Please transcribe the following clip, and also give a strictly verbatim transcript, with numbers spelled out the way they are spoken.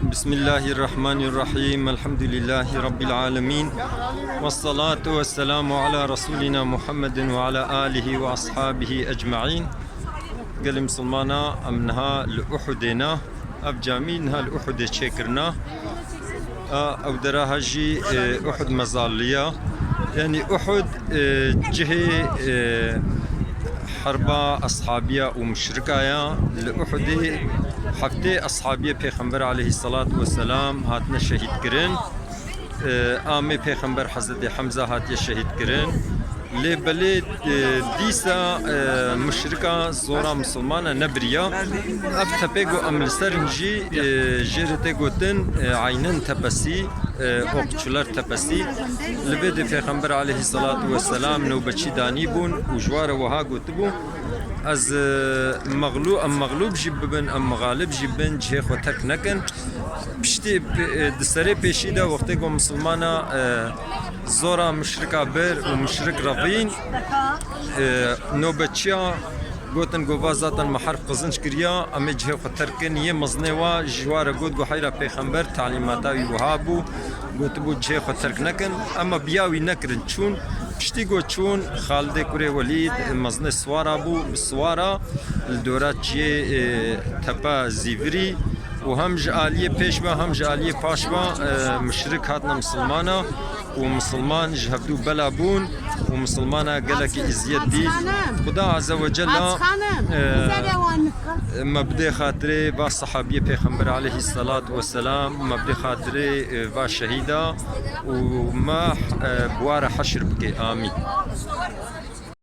Bismillahirrahmanirrahim. Elhamdülillahi Rabbil alemin. Vessalatu vesselamu ala Resulina Muhammedin ve ala alihi ve ashabihi ecmaîn. Gelê Misilmana, em niha li Uhudê ne. Ev camî niha li Uhudê çêkirina. A, ew dera ha jî, e, Uhud mezaliya. Yanî Uhud, e, cihê, e, herba eshabiya û muşrika ya. Li Uhudê heftê eshabiyê Pêxember aleyhisselatu vesselam hatine şehîd kirin. E, amê Pêxember Hezretê Hemza hatiye şehîd kirin. Lê belê, e, dîsa, e, muşrika zora misilmana nebiriya. Ev tepê ku em li ser in jî, e, jê re tê gotin, e, Eynen Tepesî, e, Okçular Tepesî. Li vê de Pêxember aleyhisselatu vesselam newbeçî danîbûn û ji wa re wiha gotibû, Ez, e, mexlû-, em mexlûb jî bibin, em mixalib jî bin, cihê xwe terk nekin. Piştî, e, di serê pêşî de wextê ku misilmana, e, zora muşrika bir û muşrik revîn, e, nobetçiya gotin ku va zaten me herf qizinc kiriya, em ê cihê xwe terk kin. Yê mezinê wa ji wa re got ku heyra Pêxember talîmata wî wiha bû, gotibû cihê xwe terk nekin. Ema biya wî nekirin çûn. Piştî ku çûn, Xalidê kurê Welîd mezinê siwara bû, bi siwara li dora çiyê, e, tepe zîvirî û hem ji aliyê pêş ve hem ji aliyê paş ve, e, muşrik hatine misilmana û misilman ji hevdû bela bûn û misilmana gelekî îziyet dî. Xuda Azze ve Cella, Aç Xanim, e, bize de wan nikka. Me bidê xatirê va sahabiyê Pêxember aleyhisselatu vesselam, me bidê xatirê, e, va şehîda û me, e, bi wa re heşr bike. Amîn.